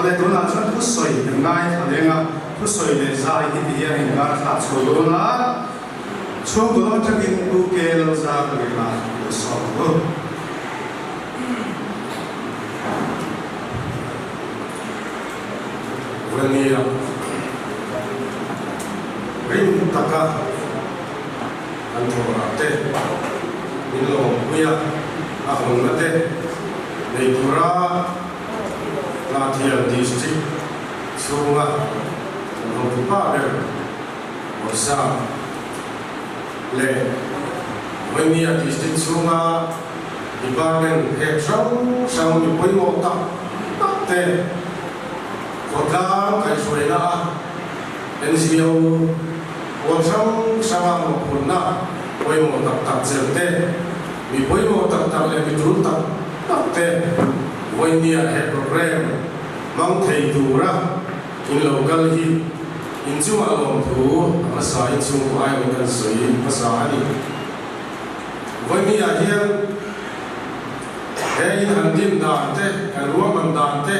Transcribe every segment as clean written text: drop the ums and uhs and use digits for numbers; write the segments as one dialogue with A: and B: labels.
A: Awle tunah chuan thusawi kan ngaithla leng a, thusawi leh zai hi ti hian inkar thlak chho dawn a, chhungkaw lam atangin Pu Ke Lalza ka lehla lo sawm ang u.
B: Vania ring taka kan thawhrah te min lawmpui a, a hawnna te nei tura Hnahthial District chhunga kan hotu pa ber Bawrhsa leh Vania District chhunga Department head hrang hrang mi pawimawh tak tak te khawtlang kaihhruaina a NGO pawl hrang hranga mawhphurhna pawimawh tak tak chelh te, mi pawimawh tak tak leh mi tul tak tak te vawinia he program hmang thei tura in lo kal hi in chungah lawmthu a hmasa in chhungkaw aiawh kan sawi hmasa a ni. Vawinia hian he in han din dan te, kan ruahman dan te,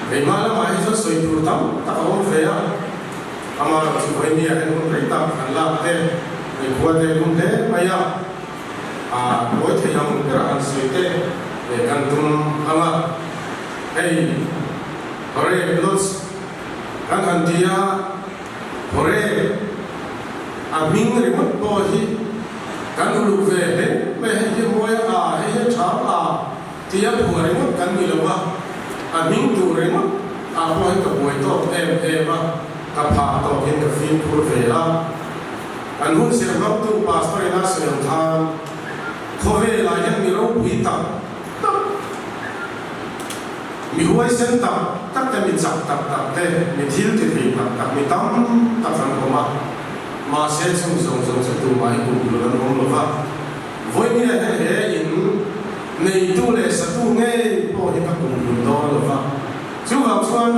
B: keimah lamah hi chuan sawi tur tam tak a awm ve a. Amaherawh chu Vawinia hian hun rei tak han lak te, hei khua te lum hle mai a, a buai thei ang ber a han sawi te kan tum ang a. Hei Horeb Lodge kan han ti a. Hore, a hming ringawt pawh hi kan uluk ve hle mai, hei hi mawi a, hei hi a tha a tia phuah ringawt kan ni lo a, a hming tur ringawt ah pawh hian ka buai tawk em em a, ka phah tawkin ka fimkhur ve a. Kan hun serh hmangtu Pastor ina sawi ang khan khawvelah hian mi ropui tak tak, Mi huaisen tak tak te, mi chak tak tak te, mi thil ti thei tak tak, mi tam tak an awm a. Mahse chung zawng zawng chu tumah hi kum hlun an awm lo va. Vawinia hian he in neitu leh satu ngei pawh hi ka kum hlun dawn lo va. Chuvang chuan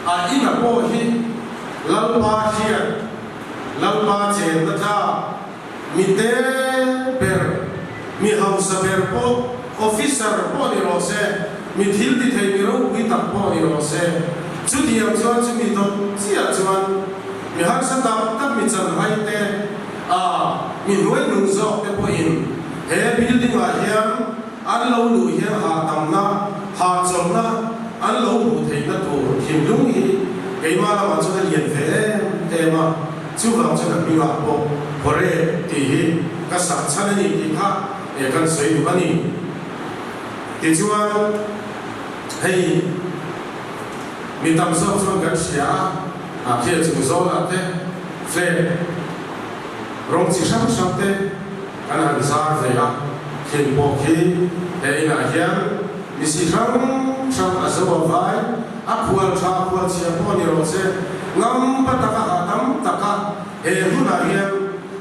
B: a ina pawh hi Lalpa hian Lalpa chenna tlak Mi te ber, mi hausa ber pawh, officer pawh ni rawh se, mi thil ti thei mi ropui tak pawh ni rawh se, chutiang chuan chumi dawt chiah chuan mi harsa tak tak mi chanhai te a mi hnuai hnung zawk te pawhin he building ah hian an lo luh hian hahdamna, hahchawlhna an lo hmuh theihna tur thinlung hi keimah lamah chuan a lian ve em em a. Chuvang chuan a hmingah pawh Horeb tih hi ka sak chhan a ni tih kha eh kan sawi duh a ni. Tichuan hei mi tam zawk chuan kan hria a, a phiah chung zawlah te flag rawng chi hrang hrang te kan han zar ve a, thil pawh khi he inah hian mi si hrang hrang a zo a vai. A khual tha khual chhia pawh ni rawh se, ngam pa taka hahdam taka he hunah hian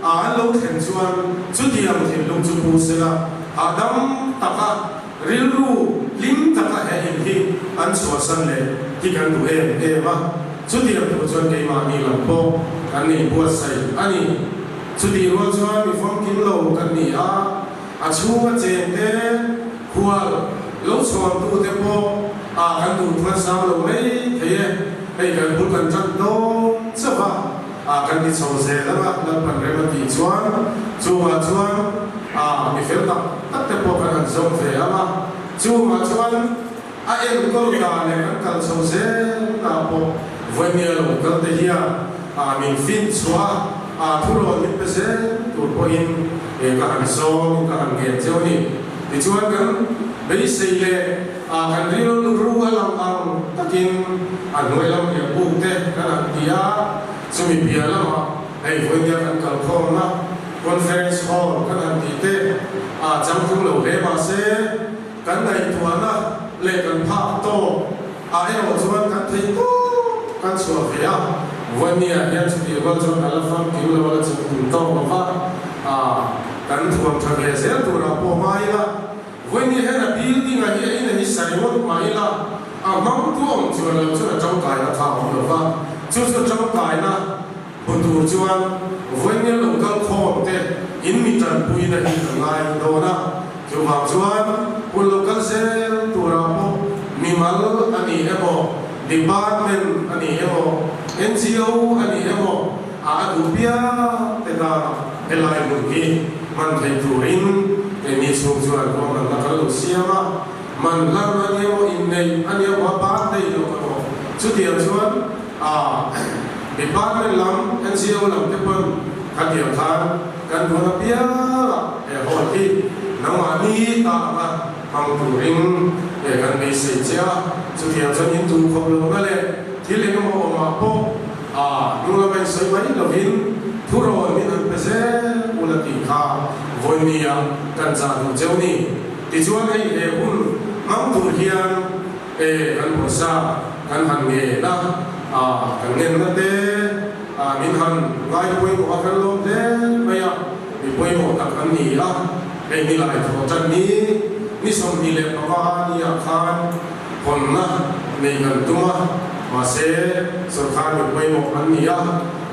B: a an lo thlen chuan chutiang thinlung chu pu sela, hahdam taka rilru hlim taka he in hi an chhuahsan leh hi kan duh em em a, chutiang tur chuan keimahni lam pawh kan nei buatsaih a ni. Chutih rual chuan mi famkim lo kan ni a, a chhunga chengte khual lo chhuantute pawh Ah kan duh thuan sang lo mai thei e, hei kan bul kan tan dawn chauh a, ah kan ti chho zel ang a, Lalpan rem a tih chuan chungah chuan ah mi fel tak tak te pawh kan han zawm ve ang a, chungah chuan a enkawl dan leh kan kal chho zel na pawh vawinia lo kal te hian ah min fin chhuah a, ah thurawn min pe zel tur pawhin eh ka han zawm in ka han ngen cheu a ni. Tichuan kan beisei leh. A kan rilru a lang ang takin a hnuai lam riah buk te kan han ti a, chumi piah lamah hei vawinia kan kalkhawmna Conference Hall kan han tih te a changtlung lo hle mahse kan ngaihtuahna leh kan phak tawk ah erawh chuan kan thei tawp kan chhuah ve a, vawinia hian chutih rual chuan a la famkim lo a la changtlung tawk lo va, a kan thuam tha ve zel turah pawh hma ila. Vawiin hian a building a hi a in a hi sa ringawt mah ila a hmang tu awm chuan lo chuan a tangkaina kha a awm lo va, chu chu tangkaina hmu tur chuan vawiin lo kal khawm te in mi tanpuina hi ka ngai dawn a, chuvang chuan hun lo kal zel turah pawh min. Mimal a ni emaw, department a ni emaw, NGO a ni emaw, a a duh piang te tana helai hmun hi hman theih turin keini chhung chuan ruahmanna kan lo siam a, man hlan a ni emaw, inneih a ni emaw, a birthday lawk emaw, chutiang chuan a department lam, NGO lam te pawn khatiang khan kan duan apiangah he hall hi nangmahni ta anga Hmang turin nge kan beisei che a, chutiang chuan in duh khawp lohna leh thil eng emaw awmah pawh a hnung lama in sawi mai lovin thurawn min han pe zel ula tih kha vawinia kan chah duh cheu ni. Tichuan hei he hun hmang tur hian e kan pawisa kan han ngen a, a kan ngenna te a min han ngai pawimawh a kan lawm hle mai a, mi pawimawh tak an ni a. Hei ni lai thaw tan ni ni 25 nia khan hawnna nei kan tum a, mahse sawrkar mi pawimawh an ni a,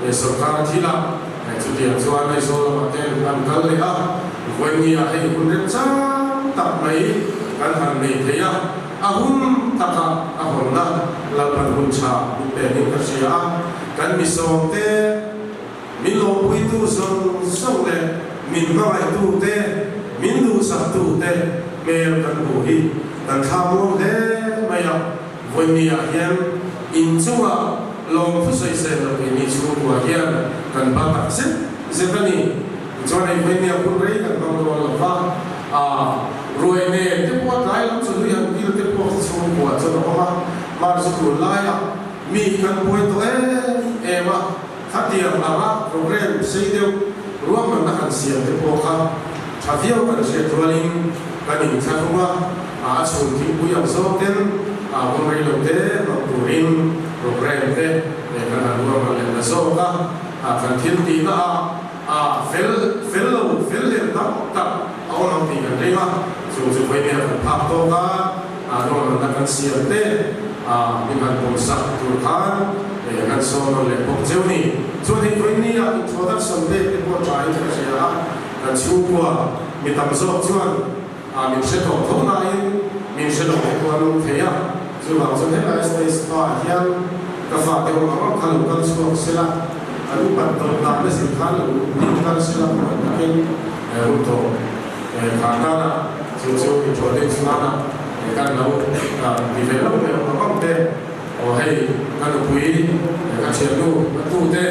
B: he sawrkar thilah chutiang chuan Aizawl lamah te an kal leh a, vawinia hei hun remchang tak mai kan han nei thei a, a hun takah a hawnna Lalpan hun tha min penin ka hria a, kan misawmte. Min lawmpuitu zawng zawng leh min hmangaihtute, min duhsaktute hmel kan hmuh hi kan thla muang hle mai a. Vawinia hian inchungah lawmthu sawisel lo keini chhungkua hian kan ba tak zet zet a ni. Tichuan hei vawinia hun rei kan hmang dawn lo va, a ruai nen te pawh a tlai lam chu hlui an kil te pawh chhungkua chuan a awm a, mahse tunlaiah mi kan buai tawh em em a. Khatiang anga program sei deuh ruahmanna han siam te pawh kha tha viau kan hriat rualin kan inthlahrung a, a chhun thingpui ang zawk ten a hun rei lo te hmang turin program te kan han ruahman leh ta zawk a, kan thil tihna ah a fel fel lo fel leh tam tak a awm ang tih kan ring a, chung chu vawinia kan phak tawk a. Ruahmanna kan siam te min han pawmsak tur khan kan sawn nawn leh bawk cheu ni. Chuan hei vawinia introduction pek te pawh tha in ka hria a, kan chhungkua mi tam zawk chuan min hre tawh tho nain min hre lo te pawh an awm thei a, chuvang chuan helai stage pa hian ka fate awm ang ang kha lo kal chhuak sela, an upat tawh dan a zir khan lo ding kal sela pawh takin hun tawh. Kha tana chu chu introduce nana kan lo ti ve lo mai awm ang ang te, aw hei ka nupui ka thiannu ka tu te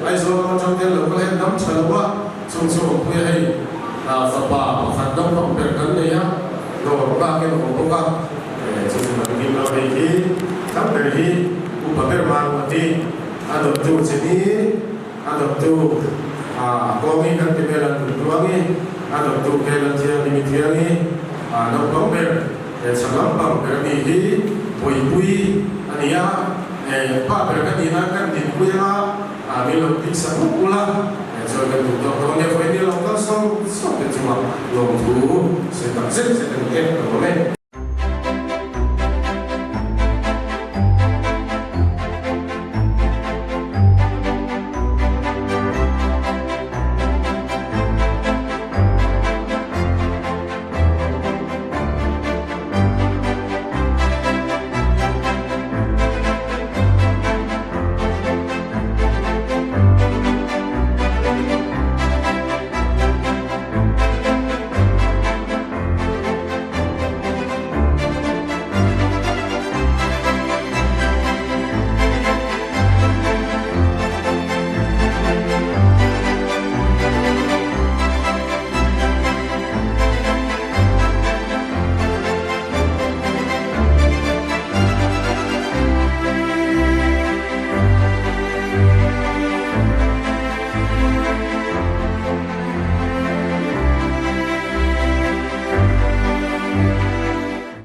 B: Aizawl lam atang hian lo kal hian dam tha lo a, chung chu awmpui a hei fapa pakhat naupang ber kan nei a, dawr bakin a awm bawk a, chu chu kan kim lo hei hi tam ber hi upa ber Maruati a dawttu che ni. A dawttu Kawngi kan ti vel a Nuntuangi, a dawttu Kela Thiangi Mithiangi, naupang ber chhak lampang ber mi hi Puipui a ni a, pa ber ka nih nan kan dinpui anga min lo tih sak uk ula, chuan kan duh tawk dawn nia, vawiin ni lo kal sawng sawng te chungah lawmthu sawi tak zet zet an ni e, ka lawm e.